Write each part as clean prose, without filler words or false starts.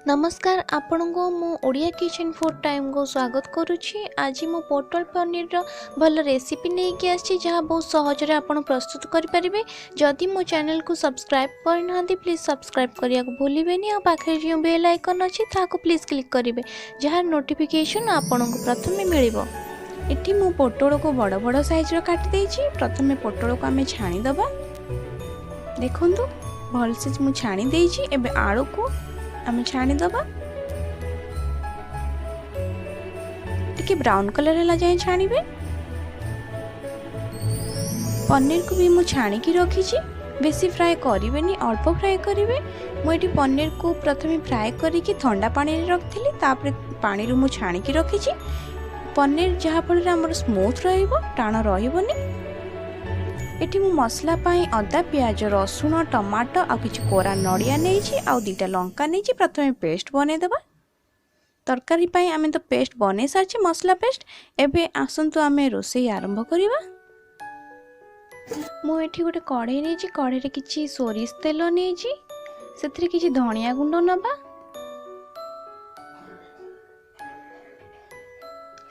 ନମସ୍କାର, ଆପଣଙ୍କୁ ମୁଁ ଓଡ଼ିଆ କିଚେନ୍ ଫୁଡ଼୍ ଟାଇମ୍କୁ ସ୍ୱାଗତ କରୁଛି। ଆଜି ମୁଁ ପୋଟଳ ପନିରର ଭଲ ରେସିପି ନେଇକି ଆସିଛି, ଯାହା ବହୁତ ସହଜରେ ଆପଣ ପ୍ରସ୍ତୁତ କରିପାରିବେ। ଯଦି ମୋ ଚ୍ୟାନେଲକୁ ସବସ୍କ୍ରାଇବ୍ କରିନାହାନ୍ତି, ପ୍ଲିଜ୍ ସବସ୍କ୍ରାଇବ୍ କରିବାକୁ ଭୁଲିବେନି ଆଉ ପାଖରେ ଯେଉଁ ବେଲ୍ ଆଇକନ୍ ଅଛି ତାହାକୁ ପ୍ଲିଜ୍ କ୍ଲିକ୍ କରିବେ, ଯାହାର ନୋଟିଫିକେସନ୍ ଆପଣଙ୍କୁ ପ୍ରଥମେ ମିଳିବ। ଏଠି ମୁଁ ପୋଟଳକୁ ବଡ଼ ବଡ଼ ସାଇଜ୍ର କାଟି ଦେଇଛି। ପ୍ରଥମେ ପୋଟଳକୁ ଆମେ ଛାଣିଦେବା। ଦେଖନ୍ତୁ, ଭଲସେ ମୁଁ ଛାଣି ଦେଇଛି। ଏବେ ଆଳୁକୁ ଆମେ ଛାଣିଦେବା। ଟିକେ ବ୍ରାଉନ୍ କଲର୍ ହେଲା ଯାଏଁ ଛାଣିବେ। ପନିରକୁ ବି ମୁଁ ଛାଣିକି ରଖିଛି। ବେଶୀ ଫ୍ରାଏ କରିବେନି, ଅଳ୍ପ ଫ୍ରାଏ କରିବେ। ମୁଁ ଏଠି ପନିରକୁ ପ୍ରଥମେ ଫ୍ରାଏ କରିକି ଥଣ୍ଡା ପାଣିରେ ରଖିଥିଲି, ତାପରେ ପାଣିରୁ ମୁଁ ଛାଣିକି ରଖିଛି ପନିର, ଯାହାଫଳରେ ଆମର ସ୍ମୁଥ୍ ରହିବ, ଟାଣ ରହିବନି। ଏଠି ମୁଁ ମସଲା ପାଇଁ ଅଦା, ପିଆଜ, ରସୁଣ, ଟମାଟୋ ଆଉ କିଛି କୋରା ନଡ଼ିଆ ନେଇଛି ଆଉ 2ଟା ଲଙ୍କା ନେଇଛି। ପ୍ରଥମେ ପେଷ୍ଟ ବନେଇଦେବା। ତରକାରୀ ପାଇଁ ଆମେ ତ ପେଷ୍ଟ ବନେଇ ସାରିଛେ, ମସଲା ପେଷ୍ଟ। ଏବେ ଆସନ୍ତୁ ଆମେ ରୋଷେଇ ଆରମ୍ଭ କରିବା। ମୁଁ ଏଠି ଗୋଟେ କଢ଼େଇ ନେଇଛି। କଢ଼େଇରେ କିଛି ସୋରିଷ ତେଲ ନେଇଛି। ସେଥିରେ କିଛି ଧଣିଆ ଗୁଣ୍ଡ ନେବା।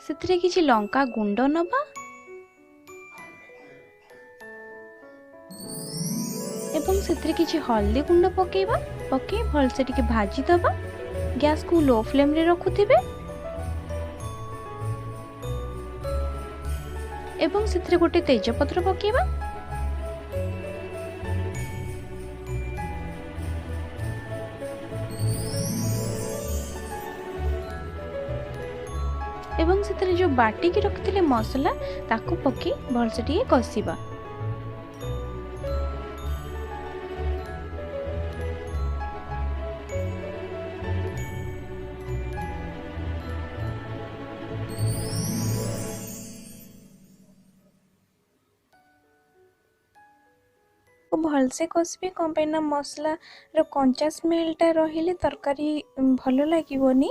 ସେଥିରେ କିଛି ଲଙ୍କା ଗୁଣ୍ଡ ନେବା ଏବଂ ସେଥିରେ କିଛି ହଳଦୀ ଗୁଣ୍ଡ ପକାଇବା। ପକାଇ ଭଲସେ ଟିକେ ଭାଜିଦେବା। ଗ୍ୟାସକୁ ଲୋ ଫ୍ଲେମ୍ରେ ରଖୁଥିବେ ଏବଂ ସେଥିରେ ଗୋଟେ ତେଜପତ୍ର ପକାଇବା। ଏବଂ ସେଥିରେ ଯେଉଁ ବାଟିକି ରଖିଥିଲେ ମସଲା, ତାକୁ ପକାଇ ଭଲସେ ଟିକେ କଷିବା। ଭଲସେ କଷିବେ, କ'ଣ ପାଇଁ ନା ମସଲାର କଞ୍ଚା ସ୍ମେଲଟା ରହିଲେ ତରକାରୀ ଭଲ ଲାଗିବନି।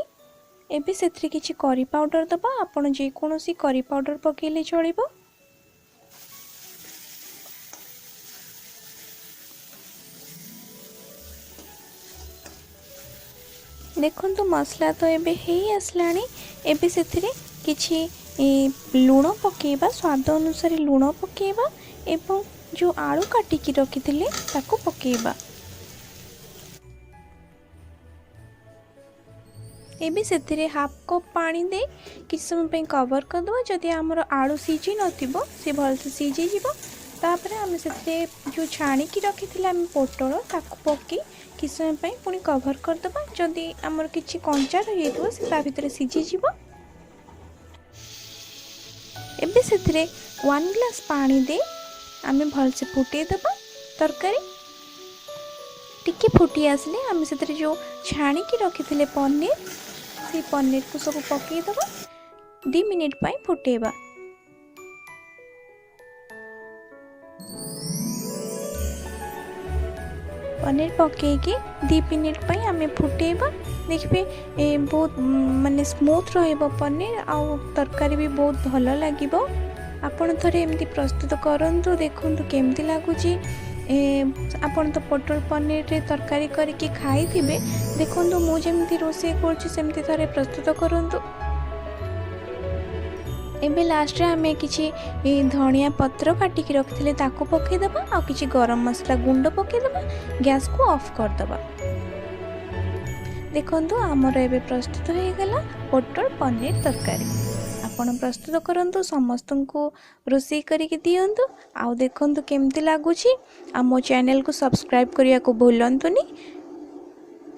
ଏବେ ସେଥିରେ କିଛି କରି ପାଉଡ଼ର ଦେବା। ଆପଣ ଯେକୌଣସି କରି ପାଉଡ଼ର ପକାଇଲେ ଚଳିବ। ଦେଖନ୍ତୁ, ମସଲା ତ ଏବେ ହେଇ ଆସିଲାଣି। ଏବେ ସେଥିରେ କିଛି ଲୁଣ ପକାଇବା, ସ୍ୱାଦ ଅନୁସାରେ ଲୁଣ ପକାଇବା ଏବଂ ଯେଉଁ ଆଳୁ କାଟିକି ରଖିଥିଲେ ତାକୁ ପକାଇବା। ଏବେ ସେଥିରେ ହାଫ୍ କପ୍ ପାଣି ଦେଇ କିଛି ସମୟ ପାଇଁ କଭର୍ କରିଦେବା। ଯଦି ଆମର ଆଳୁ ସିଝି ନଥିବ, ସେ ଭଲସେ ସିଝିଯିବ। ତାପରେ ଆମେ ସେଥିରେ ଯେଉଁ ଛାଣିକି ରଖିଥିଲେ ଆମେ ପୋଟଳ, ତାକୁ ପକାଇ କିଛି ସମୟ ପାଇଁ ପୁଣି କଭର୍ କରିଦେବା। ଯଦି ଆମର କିଛି କଞ୍ଚା ରହିଯାଇଥିବ, ସେ ତା ଭିତରେ ସିଝିଯିବ। ଏବେ ସେଥିରେ 1 ଗ୍ଲାସ୍ ପାଣି ଦେଇ ଆମେ ଭଲସେ ଫୁଟେଇଦେବା। ତରକାରୀ ଟିକେ ଫୁଟି ଆସିଲେ ଆମେ ସେଥିରେ ଯେଉଁ ଛାଣିକି ରଖିଥିଲେ ପନିର, ସେଇ ପନିରକୁ ସବୁ ପକାଇଦେବା। 2 ମିନିଟ୍ ପାଇଁ ଫୁଟେଇବା। ପନିର ପକାଇକି 2 ମିନିଟ୍ ପାଇଁ ଆମେ ଫୁଟେଇବା। ଦେଖିବେ, ବହୁତ ମାନେ ସ୍ମୁଥ୍ ରହିବ ପନିର ଆଉ ତରକାରୀ ବି ବହୁତ ଭଲ ଲାଗିବ। ଆପଣ ଥରେ ଏମିତି ପ୍ରସ୍ତୁତ କରନ୍ତୁ, ଦେଖନ୍ତୁ କେମିତି ଲାଗୁଛି। ଆପଣ ତ ପୋଟଳ ପନିରରେ ତରକାରୀ କରିକି ଖାଇଥିବେ। ଦେଖନ୍ତୁ, ମୁଁ ଯେମିତି ରୋଷେଇ କରୁଛି ସେମିତି ଥରେ ପ୍ରସ୍ତୁତ କରନ୍ତୁ। ଏବେ ଲାଷ୍ଟରେ ଆମେ କିଛି ଧଣିଆ ପତ୍ର କାଟିକି ରଖିଥିଲେ ତାକୁ ପକାଇଦେବା ଆଉ କିଛି ଗରମ ମସଲା ଗୁଣ୍ଡ ପକାଇଦେବା। ଗ୍ୟାସକୁ ଅଫ୍ କରିଦେବା। ଦେଖନ୍ତୁ, ଆମର ଏବେ ପ୍ରସ୍ତୁତ ହୋଇଗଲା ପୋଟଳ ପନିର ତରକାରୀ। ଆପଣ ପ୍ରସ୍ତୁତ କରନ୍ତୁ, ସମସ୍ତଙ୍କୁ ରୋଷେଇ କରିକି ଦିଅନ୍ତୁ ଆଉ ଦେଖନ୍ତୁ କେମିତି ଲାଗୁଛି। ଆଉ ମୋ ଚ୍ୟାନେଲକୁ ସବସ୍କ୍ରାଇବ୍ କରିବାକୁ ଭୁଲନ୍ତୁନି।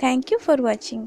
Thank you for watching.